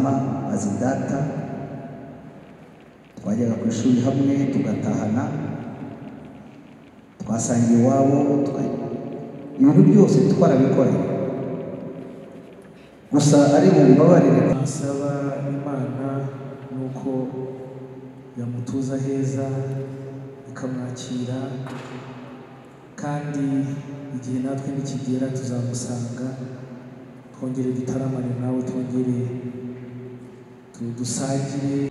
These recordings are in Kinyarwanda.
mama, azi data, twajyaga ku ishuri hamwe tugatahana, twasangiye iwabo, ibintu byose twarabikoranye. Gusa ari bumbabarire, asaba Imana nuko yamutuza heza ikamwakira, kandi igihe natwe nikigera tuzamusanga, twongere dutaramane nawe, twongere dusangire.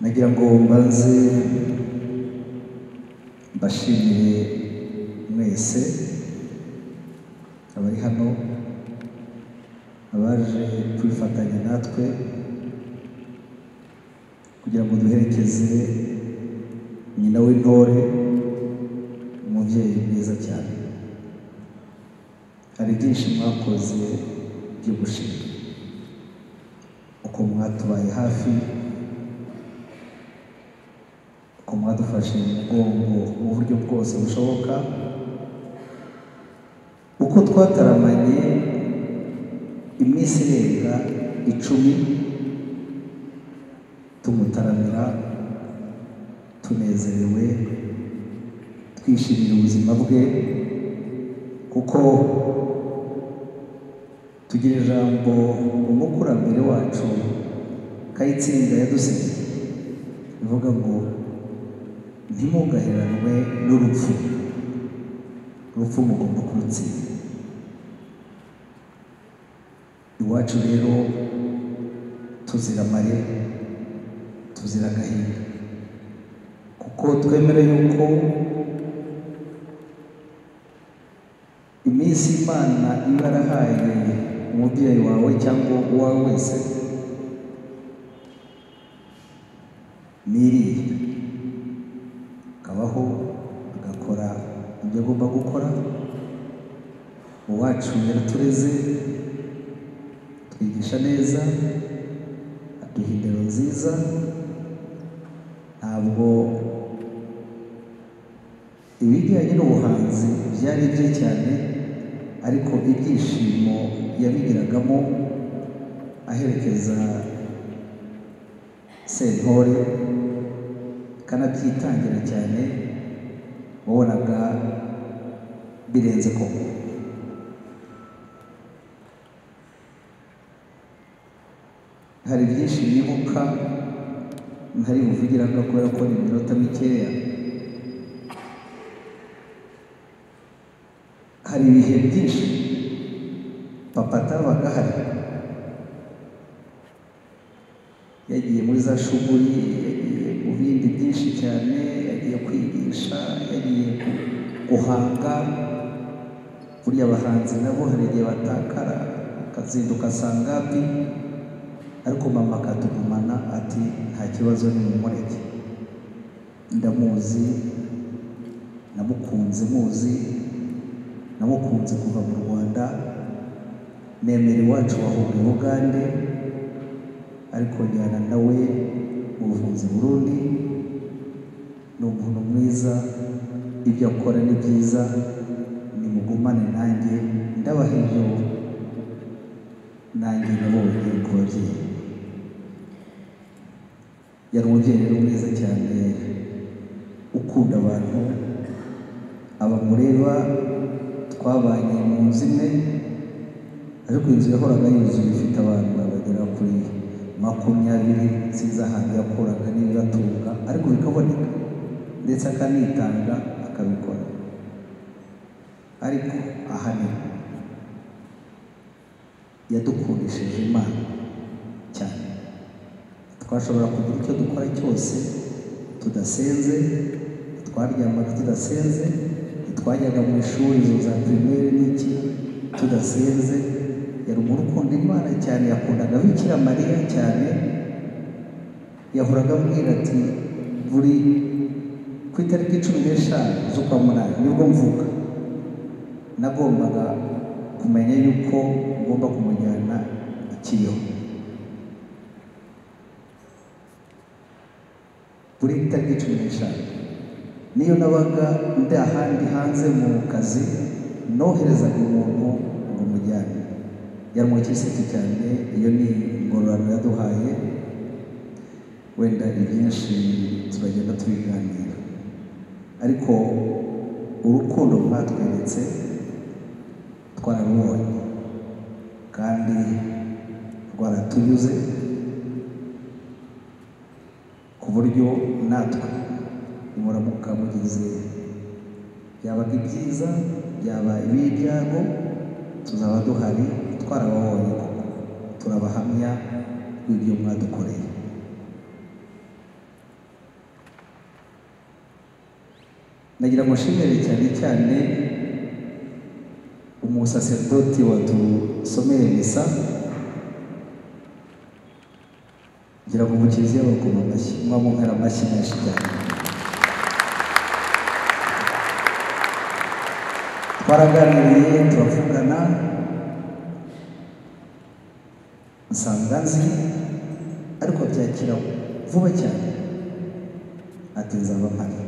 Nagira ngo mbanze mbashimire mwese abari hano, abaje kwifatanya natwe kugira ngo duherekeze nyina w'intore, umubyeyi mwiza cyane. Hari byinshi mwakoze byo gushima, uko mwatubaye hafi, uko mwadufashe mu mugongo mu buryo bwose bushoboka, uko twataramanye iminsi irenga 10 tumutaramira, tunezerewe, twishimira ubuzima bwe, kuko tugira ijambo umukurambere wacu Kayitsinda yadusigiye rivuga ngo ntimugaheranwe n'urupfu, urupfu mugomba kurutsinda. Iwacu rero tuzira amare, tuzira agahinda, kuko twemera yuko iminsi Imana iba yarahaye umubyeyi wawe cyangwa uwawe wese ni iriya, akabaho agakora ibyo agomba gukora. Uwacu yaratureze, twigisha neza, aduha indero nziza. Ntabwo ibijyanye n'ubuhanzi byari bye cyane, ariko ibyishimo yabigiragamo aherekeza Sentore, kanabyitangira cyane, wabonaga birenze koko. Hari byinshi nibuka ntari buvugiraga kubera ko ni iminota mikeya. Hari ibihe byinshi papa atabaga ahari, yagiye muri za shuguri, yagiye mu bindi byinshi cyane, yagiye kwigisha, yagiye guhanga. Buriya abahanzi nabo hari igihe batakara, akazinduka sangapi, ariko mama akatugumana ati nta kibazo nimumureke, ndamuzi, namukunze muzi, namukunze kuva mu Rwanda, nemera iwacu wahunga i Bugande, ariko njyana nawe mu buhunzi Burundi. Ni umuntu mwiza, ibyo akora ni byiza, nimugumane nanjye, ndabaha ibyo nanjye nabonye ku babyeyi. Yari umubyeyi rero mwiza cyane, ukunda abantu, abamureba twabanye mu nzu imwe, ariko inzu yahoraga yuzuye ifite abantu bagera kuri 20, sinzi ahantu yakuraga n'ibibatunga, ariko bikaboneka, ndetse akanitanga akabikora. Ariko ahanini yadukundishije Imana cyane. Twashobora kugira icyo dukora cyose tudasenze, twaryamaga tudasenze, twajyaga mu ishuri izo za primaire n'iki tudasenze. Yari umuntu ukunda Imana cyane, yakundaga Bikira Mariya cyane. Yahoraga ambwira ati buri ku itariki 15 z'ukwa munani nibwo mvuka, nagombaga kumenya yuko ngomba kumujyana i Kibeho. Buri tariki 15 niyo nabaga ndi ahandi hanze mu kazi Noherezaga umuntu ngo mujyane, yari umukirisitu cyane. Iyo ni ingororano yaduhaye, wenda ibyinshi turagenda tubiganira, ariko urukundo mwatweretse twararubonye kandi rwaratunyuze, ku buryo natwe nimuramuka mugize byabaga ibyiza byaba ib'ibyago, tuzaba duhari twarababonye koko, turabahamya bw'ibyo mwadukoreye. Nagira ngo nshimire cyane cyane umusaserdoti watusomeye misa, ngira ngo mu kiliziya bakoma amashyi, mwamumpera amashyi menshi cyane. Twaraganiriye turavugana, nsanga nzi ariko abyakira vuba cyane, ati nzaba mpari.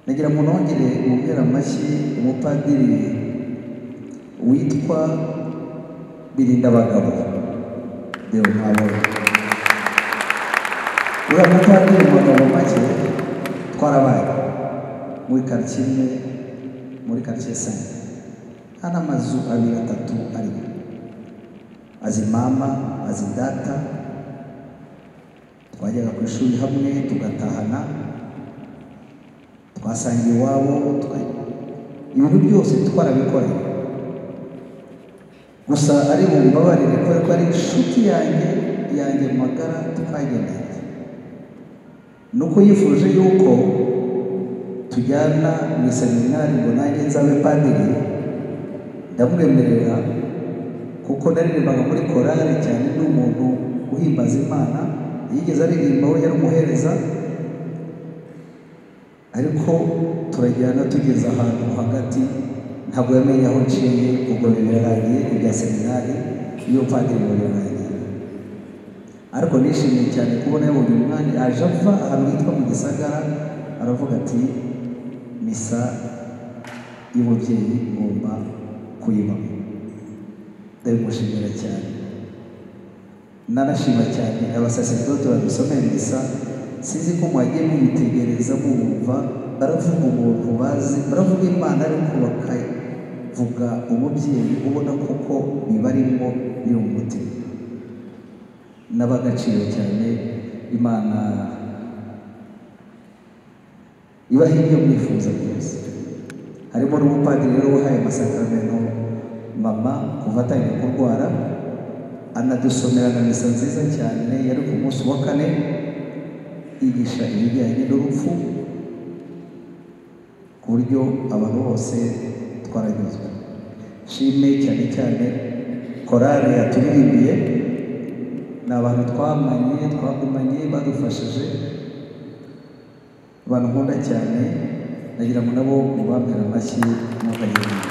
Nagira ngo nongere mumpere amashyi umupadiri witwa Birindabagabo Deo mwabonye. Uriya mupadiri mu magambo make twarabaye muri quartier imwe, muri quartier 5, nta n'amazu abiri atatu arimo. Azi mama, azi data, twajyaga ku ishuri hamwe tugatahana, twasangiye iwabo, ibintu byose twarabikoreye. Gusa ari bumbabarire kubera ko ari inshuti yanjye magara twagendanye, nuko yifuje yuko tujyana mu iseminari ngo nanjye nzabe padiri, ndamwemerera kuko naririmbaga muri korali cyane, ni umuntu uhimbaza Imana, yigeze aririmba we yari umuhereza, ariko turajyana tugeze ahantu hagati ntabwo yamenye aho nciye, ubwo birarangiye ibya seminari iyo padiri ngo birarangiye. Ariko nishimiye cyane kubona yabonye umwanya, aje ava ahantu hitwa mu Gisagara, aravuga ati misa y'umubyeyi ngomba kuyibamo. Ndabimushimira cyane, nanashima cyane abasaserdoti badusomera misa. Sinzi ko mwagiye mubitegereza mubumva, baravuga umuntu bazi, baravuga Imana, ariko bakavuga umubyeyi ubona koko bibarimo biri mu mutima. N'abagaciro cyane, Imana ibaha ibyo mwifuza byose. Harimo n'umupadiri rero wahaye amasakaramentu mama kuva atangiye kurwara, anadusomera na misa nziza cyane yari ku munsi wa kane, yigisha ibijyanye n'urupfu ku buryo abantu bose twaranyuzwe. Nshime cyane cyane korali yaturirimbiye, ni abantu twamanye twagumanye badufashije, abantu nkunda cyane, nagira ngo nabo mubampere amashyi mukagenda.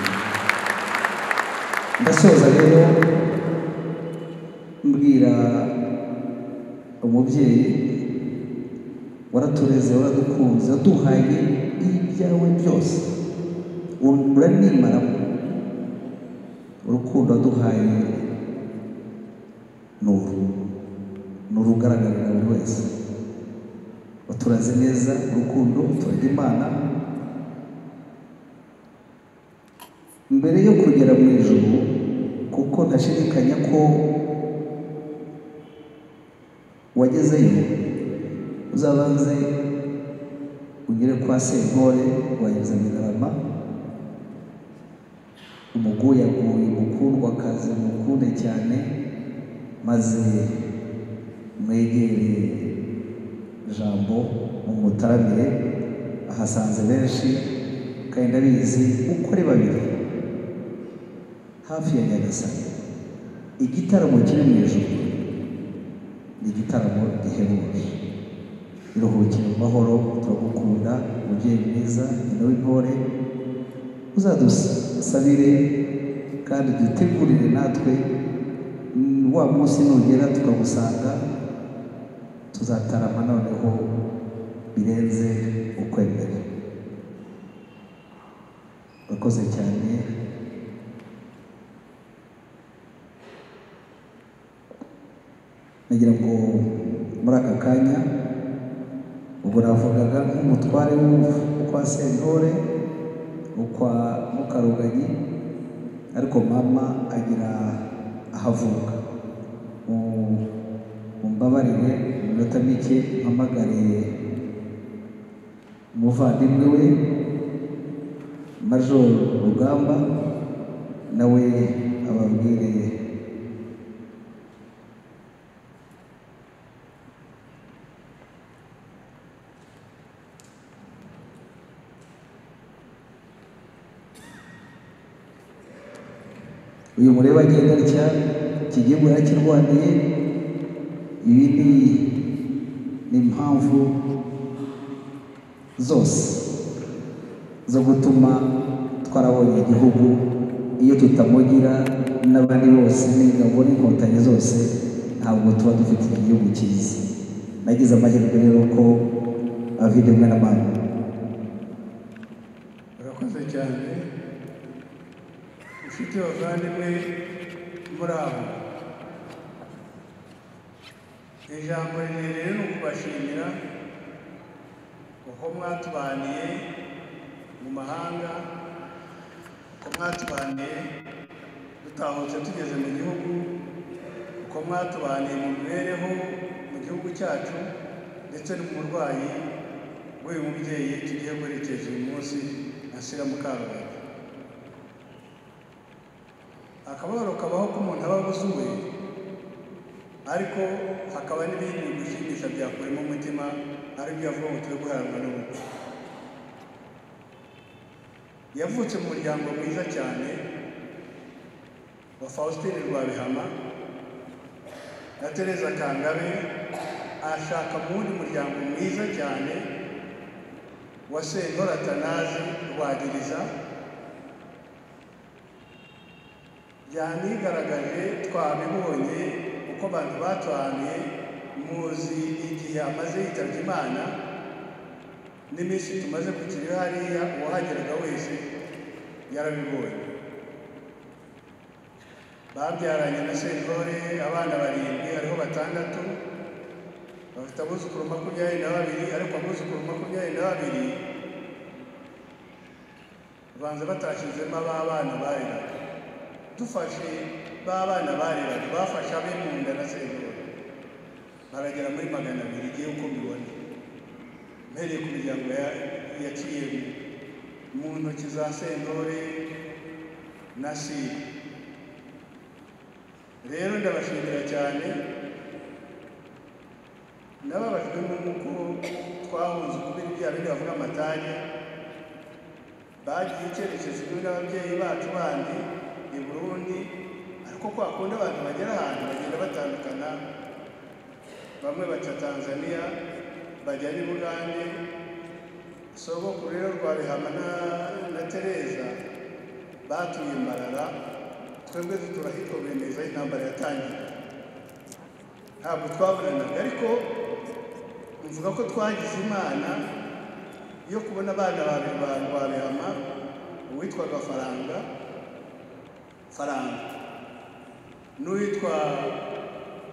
Ndasoza rero mbwira umubyeyi waratureze, waradukunze, waduhaye ibyawe byose, uranimaramo urukundo waduhaye ni urugaragarira buri wese. Waturaze neza urukundo, turajya Imana. Mbere yo kugera mu ijuru, kuko ntashidikanya ko wagezeyo, uzabanze ugere kwa Sentore wageze Bigarama, umuguyaguye mukundwa akazi mukunde cyane, maze mwegere Jambo mumutaramire, ahasanze benshi kandi ndabizi uko ari babiri hafi ya Nyagasani. Igitaramo kiri mu ijuru ni igitaramo gihebuje. Iruhukire mu mahoro, turagukunda umubyeyi mwiza, nyina w'intore, uzadusabire kandi dutegurire natwe wa munsi nugera tukagusanga, tuzatarama noneho birenze ukwemera. Urakoze cyane. Nagira ngo muri aka kanya ubwo navugaga nk'umutware kwa Sentore ukwa Mukaruganyi, ariko mama agira ahavuka. Mumbabarire mu minota mike mpamagare umuvandimwe we Major Rugamba nawe ababwire. Uyu mureba agenda atya, iki gihugu yarakirwaniye. Ibi ni impamvu zose zo gutuma twarabonye igihugu. Iyo tutamugira n'abandi bose n'ingabo n'inkotanyi zose, ntabwo tuba dufite igihugu cyiza. Nagize amahirwe rero ko abavandimwe na mama. Urakoze cyane inshuti bavandimwe muri abo. Ijambo rirerire ni ukubashimira uko mwatubaniye mu mahanga, uko mwatubaniye dutahutse tugeze mu gihugu, uko mwatubaniye mu mibereho mu gihugu cyacu, ndetse no mu burwayi bw'uyu mubyeyi tugiye guherekeza uyu munsi Asira Mukaruganyi. Akababaro kabaho ko umuntu aba abuze uwe, ariko hakaba n'ibindi bigushimisha byakuremo umutima, aribyo yavuga ngo turi guheranwa n'urupfu. Yavutse mu muryango mwiza cyane wa Faustin Rwabihama na Tereza Kangabe, ashaka mu wundi muryango mwiza cyane wa Sentore Atanazi Rwagiriza. Byanigaragaje, twabibonye uko abantu batwaniye, muzi igihe amaze yitabye Imana n'iminsi tumaze kukiri hariya, uwahageraga wese yarabibonye. Babyaranye na Sentore abana 7, hariho 6 bafite abuzukuru 22, ariko abuzukuru 22 banza batashyizemo abana bareraga. Dufashe b'abana bareraga, bafashe abe mu nda na Sentore baragera muri 200. Igihe uko mbibona mpereye ku miryango yaciye mu ntoki za Sentore na Sira. Rero ndabashimira cyane. Nababajwe n'uko twahunze kubera ibya bindi bavuga amatage, bagiye icyerekezo kimwe n'ababyeyi bacu bandi i Burundi, ariko kwa kundi abantu bagera ahantu bagenda batandukana, bamwe baca Tanzania bajya n'i Bugande. Sogokuru rero Rwabihama na Tereza batuye Mbarara, twebwe dutura ahitwa Bemeza. Intambara yatangiye ntabwo twabonanaga, ariko mvuga ko twagize Imana yo kubona abana babiri ba Rwabihama, uwitwaga Faranga n'uwitwa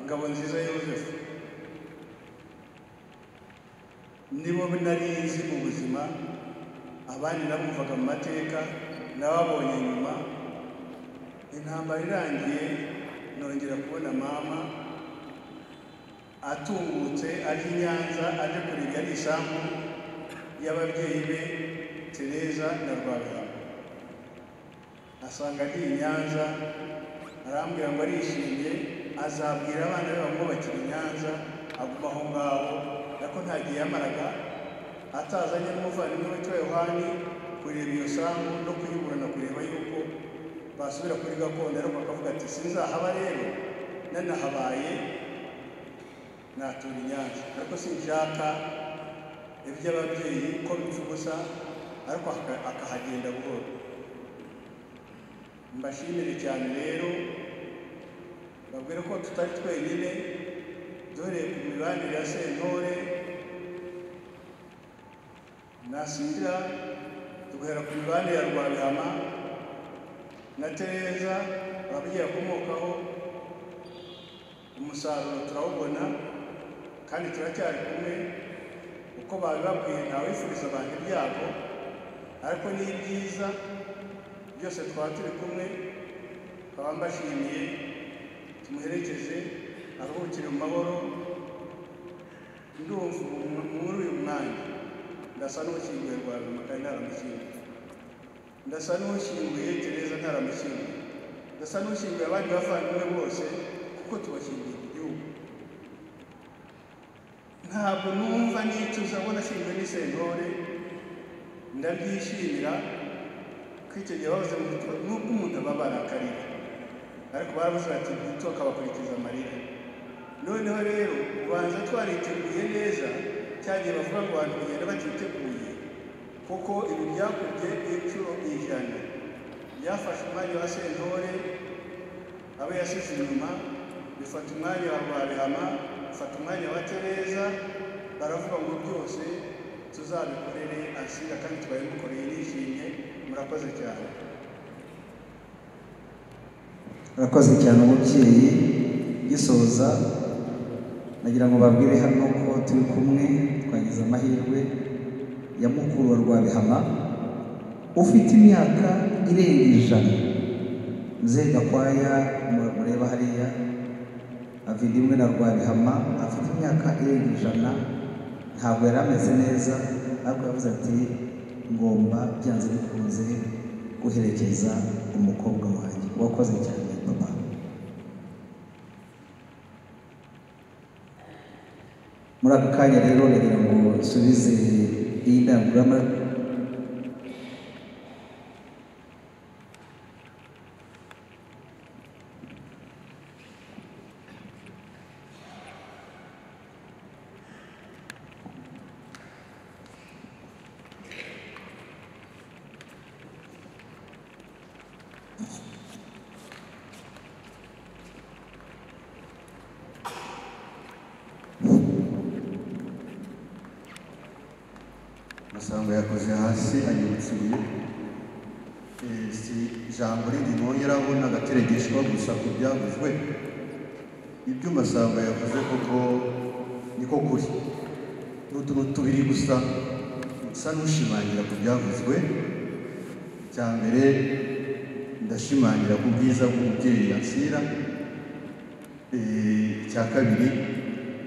Ngabonziza Yosefu. Nibo nari nzi mu buzima, abandi nabumvaga mu mateka, nababonye nyuma. Intambara irangiye nongera kubona mama atungutse aje i Nyanza, aje kureba yari isambu y'ababyeyi be Tereza na Rwabihama. Asanga ari i Nyanza, arambwira ngo arishimye, azabwira abana be bamwubakira i Nyanza, aguma aho ngaho. Ariko nta gihe yamaraga atazanye n'umuvandimwe witwa Yohani kureba iyo sambu no kuyiburana, kureba yuko basubira kuri gakondo. Ariko akavuga ati sinzahaba rero, nanahabaye natura i Nyanza, ariko sinshaka iby'ababyeyi ko bipfa ubusa, ariko akahagenda buhoro. Mbashimire cyane rero, babwire ko tutari twenyine, duhereye ku mibanire ya Sentore na Sira Tugahera ku mibanire ya Rwabihama na Tereza, ababyeyi akomokaho, umusaruro turawubona kandi turacyari kumwe. Uko babibabwiye, ntawifuriza abantu ibyago, ariko ni ibyiza byose twaba turi kumwe. Nkaba mbashimiye, tumuherekeze aruhukire mu mahoro. Ndumva muri uyu mwanya ndasa n'ushyinguye Rwabihama kandi ntaramushyinguye, ndasa n'ushyinguye Tereza ntaramushyinguye, ndasa n'ushyinguye abandi bavandimwe bose, kuko tubashyinguye ku gihugu. Ntabwo numva nicuza ngo nashyinguwe n'Isentore, ndabyishimira ko icyo gihe bavuze ngo nubwo umuntu ababara akarira, ariko baravuze bati ntitukabakurikiza amarira. Noneho rero ubanza twariteguye neza, cyagiye bavuga ngo abantu bagenda batiteguye, kuko ibi byakubye inshuro 100. Byafashe umwanya wa Sentore abo yasize inyuma, bifata umwanya wa Rwabihama, bifata umwanya wa Tereza. Baravuga ngo byose tuzabikorere Ansira, kandi twabimukoreye nishimye. Murakoze cyane. Murakoze cyane umubyeyi. Gisoza nagira ngo babwire hano ko turi kumwe, twagize amahirwe ya mukuru wa Rwabihama ufite imyaka irenga 100. Mzee Gakwaya mureba hariya avindimwe na Rwabihama, afite imyaka irenga 100. Ntabwo yari ameze neza, ariko yavuze ati ngomba byanze bikunze guherekeza umukobwa wanjye. Wakoze cyane papa. Muri aka kanya rero nagira ngo nsubize iyi ndangururamajwi Masamba yakoze hasi anyibutsa ibuye. Si ijambo rindi nongeraho n'agateregeshwa gusa ku byavuzwe. Ibyo Masamba yavuze koko niko kuri, ni utuntu tubiri gusa nsa n'ushimangira ku byavuzwe. Icya mbere, ndashimangira ku bwiza bw'umubyeyi Ansira. Icya kabiri,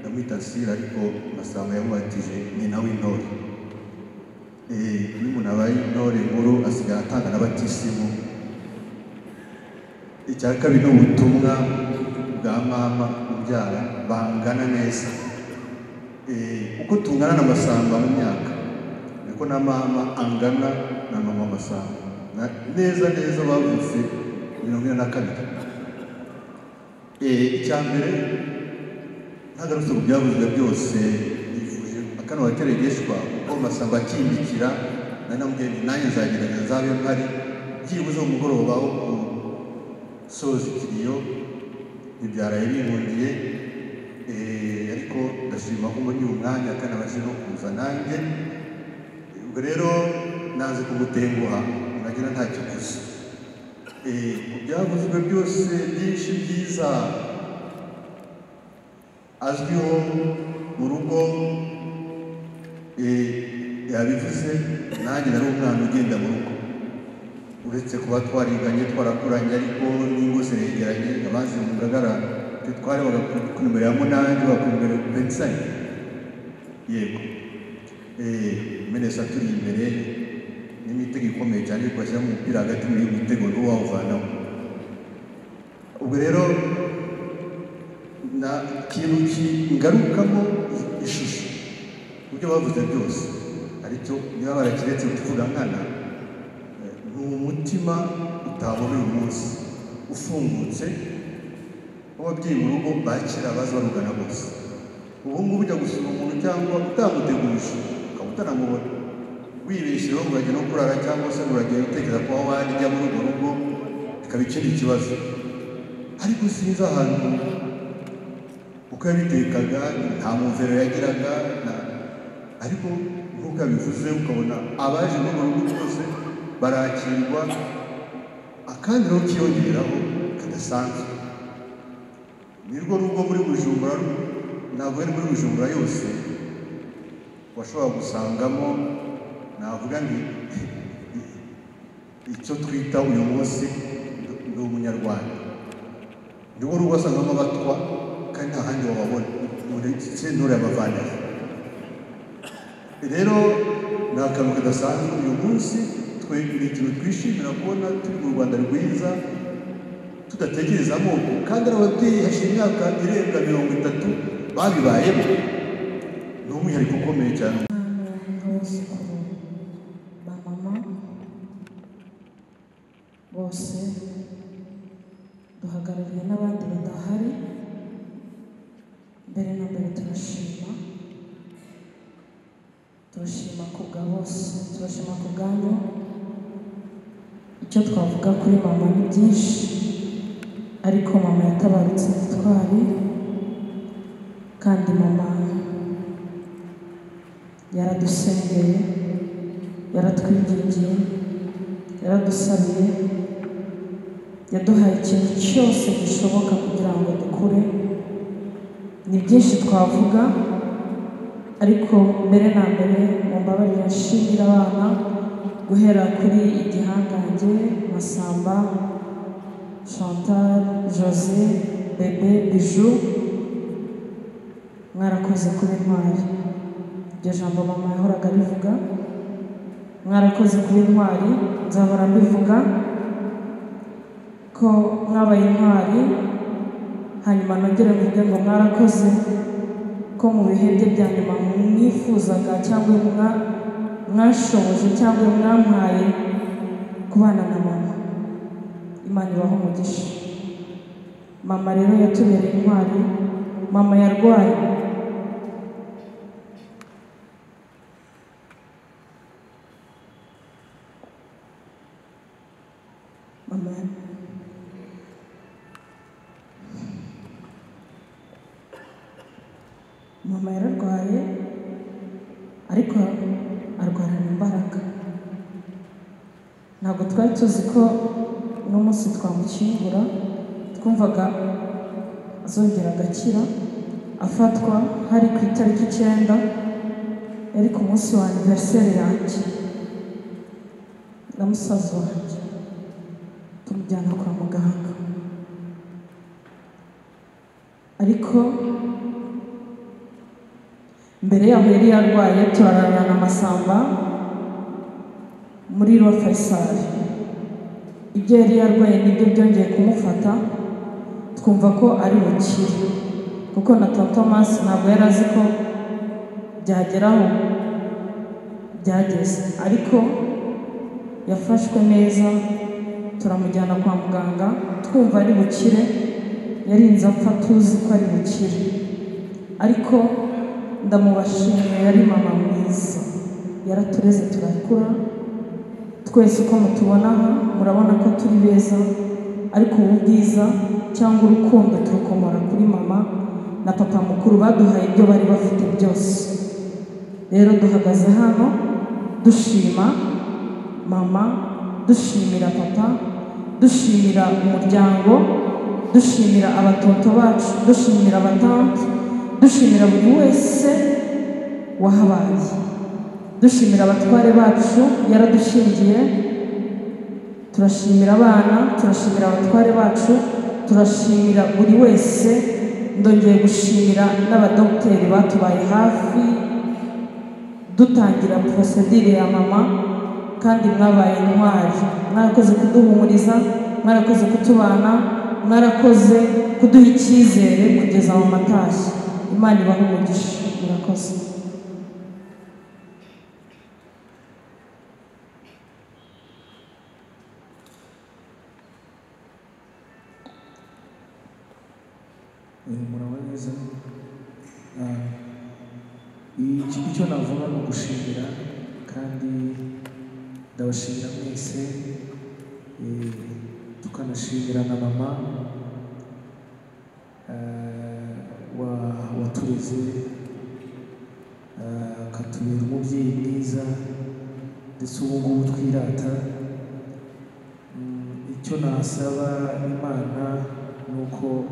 ndamwita Ansira ariko Masamba yamubatije nyina w'intore. Iyo umuntu abaye intore nkuru asigaye atanga na batisimu. Icya kabiri ni ubutumwa bwa mama ubyara bangana neza. Uko tungana na Masamba mu myaka, niko na mama angana na mama Masamba neza neza, bavutse 42. Icya mbere, ntagarutse ku byavuzwe byose, nifuje akano gateregeshwa kuko Masamba akimbikira nari namubwiye nti nanjye nzagerageza nzabe mpari byibuze umugoroba wo gusoza ikiriyo. Ntibyaraye binkundiye, ariko ndashima ko mbonye uyu mwanya kandi abashe no kuza nanjye. Ubwo rero nanze kumutenguha nagira ntacyo mvuze. Ku byavuzwe byose byinshi byiza azwiho mu rugo, yabivuze, nanjye nari umwana ugenda mu rugo, uretse kuba twariganye twarakuranye, ariko n'ingo ziregeranye. Abazi mu Ngagara twarebaga ku nimero ya 8, ku nimero 25, yego menesa turi imbere n'imitego ikomeye cyane, ariko bashyiramo umupira hagati muri uyu mutego ntiwawuvanamo. Ubwo rero na kintu kingarukamo ishusho mu byo bavuze byose, aricyo niba barakiretse kuvuga nkana, ni umutima utabona uyu munsi ufungutse w'ababyeyi mu rugo bakira abaza barugana bose. Ubu ngubu ujya gusura umuntu cyangwa utamuteguje ukaba utanamubona, wibeshye rero ngo urajya no kurara cyangwa se ngo uragenda utekereza kuba wajya muri urwo rugo, bikaba ikindi kibazo. Ariko sinzi ahantu uko yabitekaga, nta muvero yagiraga, ariko nk'uko yabivuze ukabona abaje muri urwo rugo bose barakirwa. Akandi rero kiyongeraho kadasanzwe, nirwo rugo muri Bujumbura, ntabwo ari muri Bujumbura yose washobora gusangamo, navuga nti icyo twita uyu munsi ni umunyarwanda. Nirwo rugo wasangamo abatwa kandi nta handi wababona, sentore yabavanahe. Rero ni akantu kadasanzwe uyu munsi, twe ni ikintu twishimira kubona turi mu Rwanda rwiza, tudatekereza amoko, kandi ari ababyeyi hashize imyaka irenga 30 babibayemo. Ni umwihariko ukomeye cyane. Abuzukuru ba mama bose duhagarariye n'abandi badahari, mbere na mbere turashima, turashima ku bwa bose, turashima ku bwanyu. Icyo twavuga kuri mama ni byinshi, ariko mama yatabarutse gitwari, kandi mama yaradusengeye, yaratwingingiye, yaradusabiye, yaduhaye ikintu cyose gishoboka kugira ngo dukure. Ni byinshi twavuga, ariko mbere na mbere mumbabarire nshimira abana, guhera kuri Igihangange, Masamba, Chantal, Jose, Bebe, Bijou, mwarakoze kuba intwari. Iryo jambo mama yahoraga arivuga, mwarakoze kuba intwari, nzahora mbivuga ko mwabaye intwari. Hanyuma nongere mvuge ngo mwarakoze ko mu bihe bye bya nyuma mwifuzaga cyangwa mwashoboje cyangwa mwampaye kubana na mama. Imana ibahe umugisha. Mama rero yatubereye intwari. Mama yarwaye mama yararwaye, ariko arwarana imbaraga. Ntabwo twari tuzi ko n'umunsi twamukingura, twumvaga azongera agakira. Afatwa hari ku itariki 9, yari ku munsi wa anniversaire yanjye na musaza wanjye, tumujyana kwa muganga. Ariko mbere yaho yari yarwaye, turarana na Masamba muri Roi Faisal. Ibyo yari yarwaye nibyo byongeye kumufata, twumva ko ari bukire, kuko na Thomas ntabwo yari azi ko byageraho byageze. Ariko yafashwe neza, turamujyana kwa muganga, twumva ari bukire. Yarinze apfa tuzi ko ari bukire, ariko ndamubashimiye, yari mama mwiza, yaratureze turakura twese. Uko mutubona aha murabona ko turi beza, ariko ubu bwiza cyangwa urukundo turukomora kuri mama na papa mukuru, baduhaye ibyo bari bafite byose. Rero duhagaze hano dushima mama, dushimira papa, dushimira umuryango, dushimira abatonto bacu, dushimira abatante, dushimira buri wese wahabaye, dushimira abatware bacu yaradushingiye, turashimira abana, turashimira abatware bacu, turashimira buri wese. Ndongeye gushimira n'abadogiteri batubaye hafi dutangira procedure ya mama, kandi mwabaye intwari, mwarakoze kuduhumuriza, mwarakoze kutubana, mwarakoze kuduha icyizere kugeza mu matashye. Imana ibahe umugisha, murakoze. Muraho neza. Icyo navuga ni ugushimira, kandi ndabashimira mwese, tukanashimira na mama watureze, akatubera umubyeyi mwiza, ndetse ubu ngubu twirata. Icyo nasaba Imana ni uko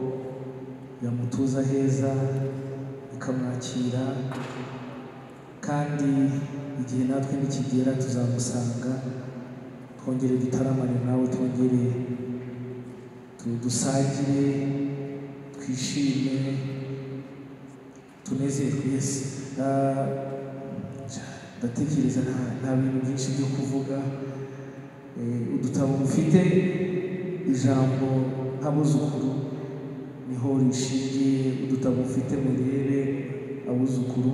yamutuza heza ikamwakira, kandi igihe natwe nikigera tuzamusanga, twongere dutaramane nawe, twongere dusangire, twishime, tunezerwe. Yes, ndatekereza nta bintu byinshi byo kuvuga. Udutabo mufite ijambo nk'abuzukuru niho rishingiye, udutabo mufite murebe abuzukuru,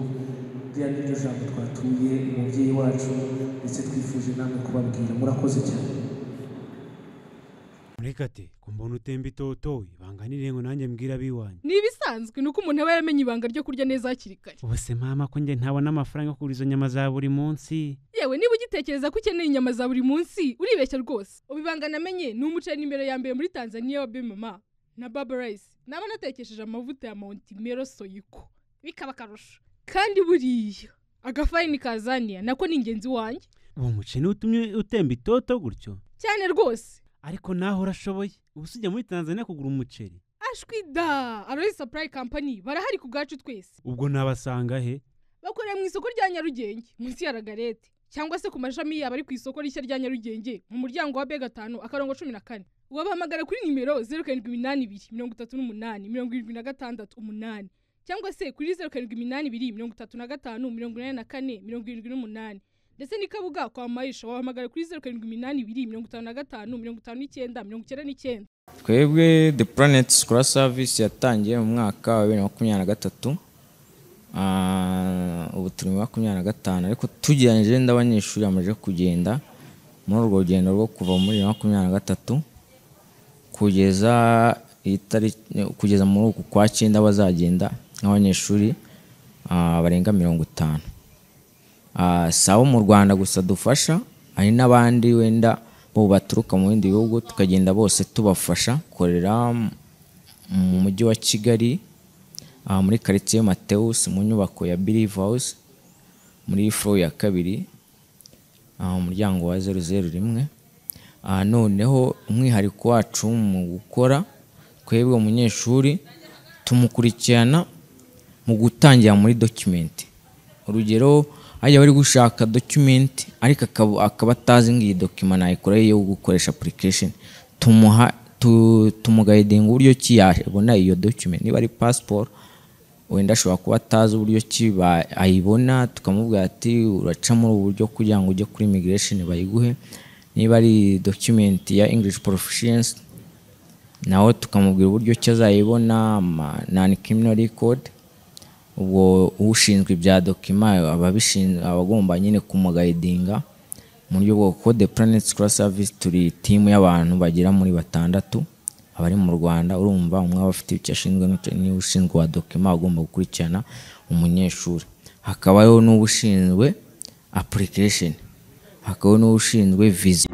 ririya ni ryo jambo twatuye umubyeyi wacu, ndetse twifuje namwe kubabwira. Murakoze cyane. Murekate, ko mbona utemba itoto, ibanga n'irengo nanjye mbwira abiwanyu. Ni ibisanzwe, ni uko umuntu aba yaramenye ibanga ryo kurya neza hakiri kare. Ubuse mama, ko njye ntabona amafaranga yo kugura izo nyama za buri munsi? Yewe, niba ugitekereza ko ukeneye inyama za buri munsi, uribeshya rwose. Ubu ibanga namenye ni umuceri nimero ya mbere muri Tanzania wa Bemama na Baba Rice. Naba natekesheje amavuta ya Montimero Soyiko, bikaba akarusho. Kandi buriya agafarini kazaniya nako ni ingenzi wanjye. Uwo muceri niwo utumye utemba itoto gutyo? Cyane rwose. Ariko naho urashoboye, ubu ujya muri Tanzania kugura umuceri? Ashwi da, Aloys Supply Company barahari ku bwacu twese. Ubwo nabasanga he? Bakorera mu isoko rya Nyarugenge munsi ya Ragarete, cyangwa se ku mashami yabo ari ku isoko rishya rya Nyarugenge mu muryango wa B5 akarongo 14. Wabahamagara kuri nimero 0782 38 76 8, cyangwa se kuri 0782 35 84 78. Ndetse ni Kabuga kwa Maisha, wabahamagara kuri 0782 55 59 99. Twebwe The Planet Scholar Service yatangiye mu mwaka wa 2023, ubu turi muri 25, ariko tugereranyije n'abanyeshuri bamaze kugenda muri urwo rugendo rwo kuva muri 2023 kugeza kugeza muri uku kwa cyenda, bazagenda nk'abanyeshuri barenga 50. Si abo mu Rwanda gusa dufasha, hari n'abandi wenda bo baturuka mu bindi bihugu, tukagenda bose tubafasha. Korera mu mujyi wa Kigali, muri quartier Mateus, mu nyubako ya Believe House, muri floor ya kabiri, umuryango wa 001. Noneho umwihariko wacu mu gukora, twebwe umunyeshuri tumukurikirana mu gutangira muri document. Urugero, hajya bari gushaka document ariko akaba atazi ngo iyi document nayikora yo gukoresha application, tumuha tumuguidinga uburyo ki yabona iyo document. Niba ari passport, wenda ashobora kuba atazi uburyo ki ayibona, tukamubwira ati uraca muri ubu buryo kugira ngo ujye kuri immigration bayiguhe. Niba ari document ya English proficiency, nawe tukamubwira uburyo ki azayibona, non criminal record. Ubwo ushinzwe ibya document ababishinzwe abagomba nyine kumuguidinga mu buryo bwo ko The Planet Scholar Service turi team y'abantu bagera muri 6 abari mu Rwanda. Urumva umwe aba afite icyo ashinzwe, niba ushinzwe wa document agomba gukurikirana umunyeshuri, hakabaho n'ushinzwe application, hakabaho n'ushinzwe visa.